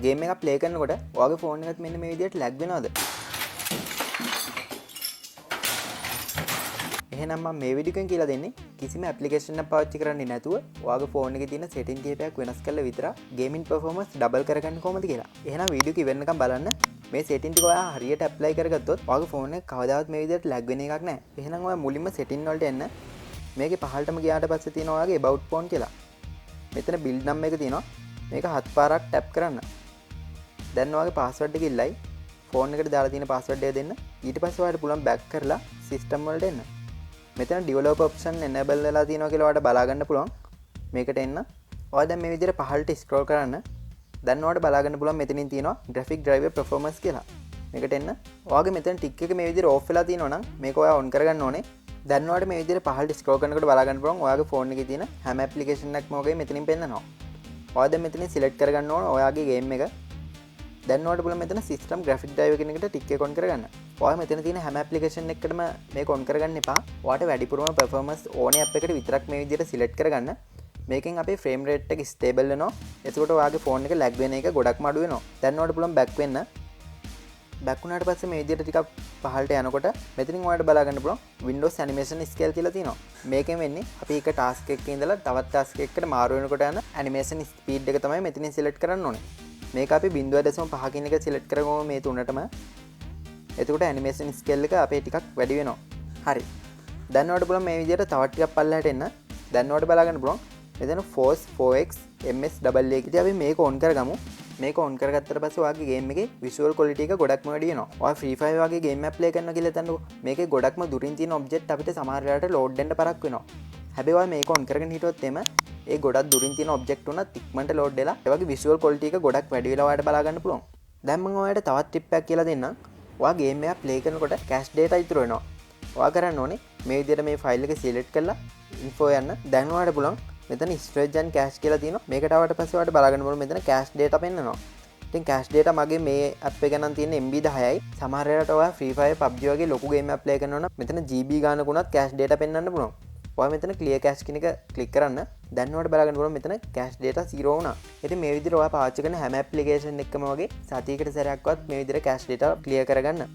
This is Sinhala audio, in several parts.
ගේම් එකක් ප්ලේ කරනකොට ඔයාගේ ෆෝන් එකත් මෙන්න මේ විදිහට ලැග් වෙනවද? එහෙනම් මම මේ වීඩියෝ එකෙන් කියලා දෙන්නේ කිසිම ඇප්ලිකේෂන් එකක් පාවිච්චි කරන්නේ නැතුව ඔයාගේ ෆෝන් එකේ තියෙන සෙටින් කිහිපයක් වෙනස් කරලා විතරක් ගේමින් පර්ෆෝමන්ස් ඩබල් කරගන්න කොහොමද කියලා. එහෙනම් වීඩියෝ එක ඉවරනකම් බලන්න. මේ සෙටින් ටික ඔයා හරියට ඇප්ලයි කරගත්තොත් ඔයාගේ ෆෝන් එක කවදාවත් මේ විදිහට ලැග් වෙන එකක් නෑ. එහෙනම් ඔයා මුලින්ම සෙටින් වලට එන්න. මේකේ පහළටම ගියාට පස්සේ තියෙනවා ඔයාගේ about phone කියලා. මෙතන බිල්ඩ් නම්බර් එක තියෙනවා. මේක හත් පාරක් ටැප් කරන්න. දැන් ඔයාගේ පාස්වර්ඩ් එක ඉල්ලයි. ෆෝන් එකට දාලා තියෙන පාස්වර්ඩ් එක දෙන්න. ඊට පස්සේ ඔයාලට පුළුවන් බැක් කරලා සිස්ටම් වලට එන්න. මෙතන ඩිවෙලොපර් ඔප්ෂන් එනේබල් වෙලා තියෙනවා කියලා ඔයාලට බලා ගන්න පුළුවන්. මේකට එන්න. ඔයා දැන් මේ විදිහට පහළට ස්ක්‍රෝල් කරන්න. දැන් ඔයාලට බලා ගන්න පුළුවන් මෙතනින් තියෙනවා ග්‍රැෆික් ඩ්‍රයිවර් පර්ෆෝමන්ස් කියලා. මේකට එන්න. ඔයාගේ මෙතන ටික් එක මේ විදිහට ඕෆ් වෙලා තියෙනවා නම් මේක ඔයා ඔන් කරගන්න ඕනේ. දැන් ඔයාලට මේ විදිහට පහළට ස්ක්‍රෝල් කරනකොට බලා ගන්න පුළුවන් ඔයාගේ ෆෝන් එකේ තියෙන හැම ඇප්ලිකේෂන් එකක්ම වගේ මෙතනින් පෙන්නනවා. ඔයා දැන් මෙතනින් සිලෙක්ට් කරගන්න ඕන ඔයාගේ ගේම් එක. දැන් ඔයාලට පුළුවන් මෙතන සිස්ටම් ග්‍රැෆික් ඩ්‍රයිවර් කියන එකට ටික් එක ඔන් කරගන්න. ඔයා මෙතන තියෙන හැම ඇප්ලිකේෂන් එකකටම මේක ඔන් කරගන්න එපා. ඔයාට වැඩිපුරම පර්ෆෝමන්ස් ඕනේ ඇප් එකට විතරක් මේ විදිහට සිලෙක්ට් කරගන්න. මේකෙන් අපේ ෆ්‍රේම් රේට් එක ස්ටේබල් වෙනවා. එතකොට ඔයාගේ ෆෝන් එක ලැග් වෙන එක ගොඩක්ම අඩු වෙනවා. දැන් ඔයාලට පුළුවන් බැක් වෙන්න. බැක් වුණාට පස්සේ මේ විදිහට ටිකක් පහළට යනකොට මෙතනින් ඔයාලට බලා ගන්න පුළුවන් Windows Animation Scale කියලා තියෙනවා. මේකෙන් වෙන්නේ අපි එක ටාස්ක් එකක ඉඳලා තවත් ටාස්ක් එකකට මාරු වෙනකොට යන ඇනිමේෂන් ස්පීඩ් එක තමයි මෙතනින් සිලෙක්ට් කරන්න ඕනේ. මේක අපි 0.5 කියන එක සිලෙක්ට් කරගමු මේ තුනටම. එතකොට ඇනිමේෂන් ස්කේල් එක අපේ ටිකක් වැඩි වෙනවා. හරි. දැන් ඔයාලට පුළුවන් මේ විදිහට තවත් ටිකක් පල්ලෙහාට එන්න. දැන් ඔයාලට බලා ගන්න පුළුවන් මෙතන Force 4X MSAA. ඉතින් අපි මේක ඔන් කරගමු. මේක ඔන් කරගත්තට පස්සේ ඔයාගේ ගේම් එකේ විෂුවල් ක්වොලිටි එක ගොඩක්ම වැඩි වෙනවා. ඔයා Free Fire වගේ ගේම් එකක් ප්ලේ කරනවා කියලා හිතන්නකෝ. මේකේ ගොඩක්ම දුරින් තියෙන ඔබ්ජෙක්ට් අපිට සමහර වෙලාවට ලෝඩ් වෙන්න පරක් වෙනවා. හැබැයි ඔයා මේක ඔන් කරගෙන හිටියොත් එම ඒ ගොඩක් දුරින් තියෙන ඔබ්ජෙක්ට් උනත් ඉක්මනට ලෝඩ් වෙලා ඒ වගේ විෂුවල් ක්වොලිටි එක ගොඩක් වැඩි වෙලා ඔයාලට බලා ගන්න පුළුවන්. දැන් මම ඔයාලට තවත් ටිප් එකක් කියලා දෙන්නම්. ඔයා ගේම් එකක් ප්ලේ කරනකොට කැෂ් ඩේටා ඉතුරු වෙනවා. ඔයා කරන්න ඕනේ මේ විදිහට මේ ෆයිල් එක සිලෙක්ට් කරලා ඉන්ෆෝ යන්න. දැන් ඔයාලට පුළුවන් මෙතන ස්ටෝරේජ් ඇන්ඩ් කැෂ් කියලා තියෙනවා. මේකට ආවට පස්සේ ඔයාලට බලා ගන්න පුළුවන් මෙතන කැෂ් ඩේටා පෙන්නනවා. ඉතින් කැෂ් ඩේටා මගේ මේ ඇප් එක නම් තියෙන්නේ MB 10යි. සමහර වෙලාවට ඔයා Free Fire, PUBG වගේ ලොකු ගේම් එකක් ප්ලේ කරනවා නම් මෙතන GB ගානක වුණත් කැෂ් ඩේටා පෙන්වන්න පුළුවන්. ඔයා මෙතන ක්ලියර් කැෂ් කියන එක ක්ලික් කරන්න. දැන් ඔයාලට බලා ගන්න පුළුවන් මෙතන කැෂ් ඩේටා 0 වුණා. ඉතින් මේ විදිහට ඔයා පාවිච්චි කරන හැම ඇප්ලිකේෂන් එකකම වගේ සතියකට සැරයක්වත් මේ විදිහට කැෂ් ඩේටා ක්ලියර් කරගන්න.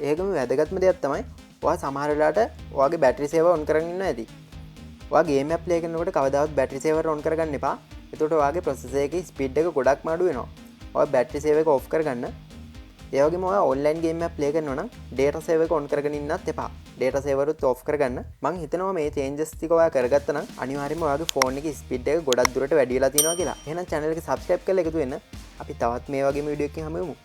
ඒකම වැදගත්ම දෙයක් තමයි ඔයා සමහර වෙලාවට ඔයාගේ බැටරි සේවර් ඔන් කරගෙන ඉන්නවා ඇති. ඔයා ගේම් එකක් ප්ලේ කරනකොට කවදාවත් බැටරි සේවර් ඔන් කරගන්න එපා. එතකොට ඔයාගේ ප්‍රොසෙසර් එකේ ස්පීඩ් එක ගොඩක්ම අඩු වෙනවා. ඔයා බැටරි සේවර් එක ඔෆ් කරගන්න. ඒ වගේම ඔයා ඔන්ලයින් ගේම් එකක් ප්ලේ කරනවා නම් ඩේටා සේවර් එක ඔන් කරගෙන ඉන්නත් එපා. ඩේටා සේවර් උත් ඔෆ් කරගන්න. මං හිතනවා මේ චේන්ජස් ටික ඔයා කරගත්තා නම් අනිවාර්යයෙන්ම ඔයාගේ ෆෝන් එකේ ස්පීඩ් එක ගොඩක් දුරට වැඩි වෙලා තියෙනවා කියලා. එහෙනම් චැනල් එක සබ්ස්ක්‍රයිබ් කරලා එකතු වෙන්න. අපි තවත් මේ වගේම වීඩියෝ එකකින් හමු වෙමු.